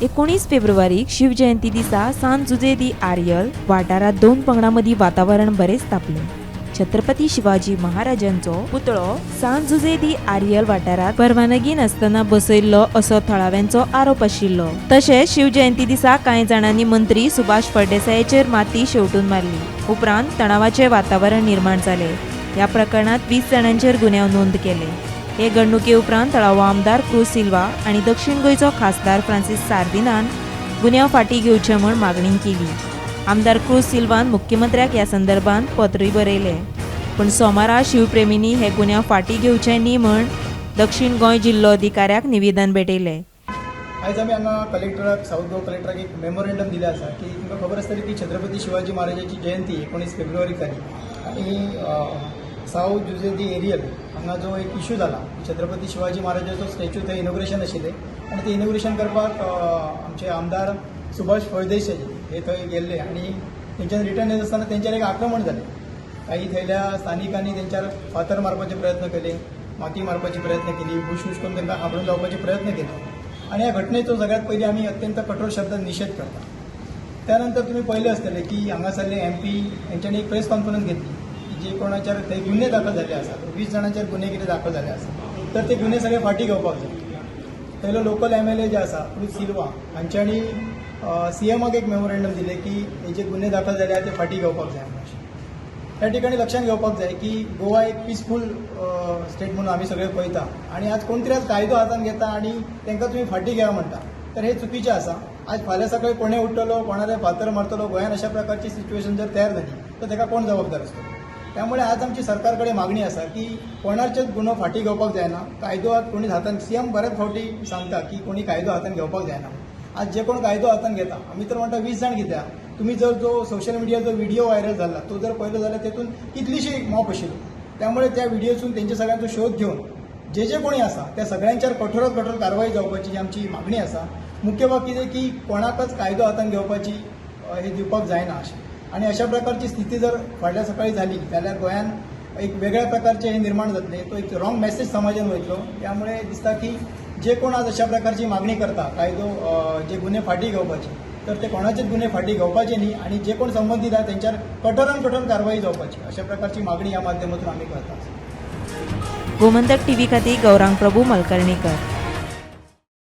19 फेब्रुवारीक शिवजयंती दिसा सांत जुजे दी आर्यल वाठारांत दोन पंगडां मदीं वातावरण बरेंच तापलें. छत्रपती शिवाजी महाराजांचो पुतळो सांत जुजे दी आर्यल वाठारांत परवानगी नासतना बसयल्लो असो थळाव्यांचो आरोप आशिल्लो. तशेंच शिवजयंती दिसा कांय जाणांनी मंत्री सुभाष फळदेसायाचेर माती शेंवटून मारली. उपरांत तणावाचें वातावरण निर्माण जालें. ह्या प्रकरणांत 20 जाणांचेर गुन्यांव नोंद केले. हे घडणुके उपरांत थळावो आमदार क्रूज सिल्वा आनी दक्षिण गोंयचो खासदार फ्रांसीस सार्दिनान गुन्यांव फाटीं घेवचे म्हूण मागणी केली. आमदार क्रूज सिल्वान मुख्यमंत्र्याक ह्या संदर्भात पत्रूय बरयलें. पूण सोमारा शिवप्रेमींनी हे गुन्यांव फाटीं घेवचे न्ही म्हूण दक्षिण गोंय जिल्लो अधिकाऱ्याक निवेदन भेटयलें. आयज आमी हांगा कलेक्टराक, साऊथ गोवा कलेक्टराक एक मेमोरेंडम दिलें आसा की तुमकां खबर आसतली की छत्रपती शिवाजी महाराजाची जयंती 19 फेब्रुवारीक जाली आनी साऊथ जुजे दी एरियल हांगा जो एक इशू जाला, छत्रपती शिवाजी महाराजाचो स्टॅच्यू थंय इनॉग्रेशन आशिल्लें आनी ते इनॉग्रेशन करपाक आमचे आमदार सुभाष फळदेसाय हे थंय गेल्ले आनी तेंच्यान रिटर्न येत आसतना तेंचेर एक आक्रमण जालें. काही थंयल्या स्थानिकांनी तेंच्यार फातर मारपाचे प्रयत्न केले, माती मारपाचे प्रयत्न केली, हुशहुश करून तांकां हाबडून लावपाचे प्रयत्न केले आनी ह्या घटनेचो सगळ्यात पयलीं आमी अत्यंत कठोर शब्दात निशेध करता. त्यानंतर तुमी पळयलें आसतलें की हांगासरले एमपी हेंच्यांनी एक प्रेस कॉन्फरन्स घेतली की जे कोणाचेर थंय गुन्हे दाखल जाल्ले आसात, 20 जाणांचेर गुन्हे कितें दाखल जाल्ले आसा, तर ते गुन्हे सगळे फाटीं घेवपाक जाय. थंयलो लोकल एमएलए जे आसा क्रूज सिल्वा हांच्यांनी सीएमाक एक मेमोरेंडम दिलें की हे जे गुन्हे दाखल जाले आसा ते फाटीं घेवपाक जाय म्हणून. त्या ठिकाणी लक्षात घेवपाक जाय की गोवा एक पिसफूल स्टेट म्हणून आमी सगळे पळयता आनी आज कोण तरी आज कायदो हातान घेता आनी तांकां तुमी फाटीं घेया म्हणटा, तर हे चुकीचें आसा. आज फाल्यां सकाळी कोणें उठ्ठलो, कोणाले फातर मारतलो, गोंयान अशा प्रकारची सिच्युएशन जर तयार जाली तर ताका कोण जबाबदार आसतलो? त्यामुळे आज आमची सरकार कडेन मागणी आसा की कोणाचेच गुन्हो फाटीं घेवपाक जायना. कायदो आज कोणी हातान, सीएम बऱ्याच फावटी सांगता की कोणी कायदो हातान घेवपाक जायना. आज जे कोण कायदो हातान घेता, आमी तर म्हणटा 20 जाण कित्याक, तुमी जर जो सोशल मिडियाचो व्हिडिओ व्हायरल जाला तो जर पळयलो जाल्यार तेतून कितलीशी मॉब आशिल्ली. त्यामुळे त्या व्हिडिओसून तेंच्या सगळ्यांचो शोध घेवन जे जे कोणी आसा त्या सगळ्यांचेर कठोरात कठोर कारवाई जावपाची आमची मागणी आसा. मुख्य बाब कितें की कोणाकच कायदो हातान घेवपाची हे दिवपाक जायना अशें. आनी अशा प्रकारची स्थिती जर फाटल्या सकाळी जाली जाल्यार गोंयान एक वेगळ्या प्रकारचे हे निर्माण जातले, तो एक रॉंग मेसेज समाजान वयतलो. त्यामुळे दिसता की जे कोण आज अशा प्रकारची मागणी करता कायदो जे गुन्हे फाटीं घेवपाचे, तर ते कोणाचेच गुन्हे फाटीं घेवपाचे न्ही आनी जे कोण संबंदीत आहा तेंच्यार कठोरान कठोर कारवाई जावपाची, अशा प्रकारची मागणी ह्या माध्यमातून आमी करता. गोमंतक टीव्ही खातीर गौरांग प्रभू मलकर्णीकर.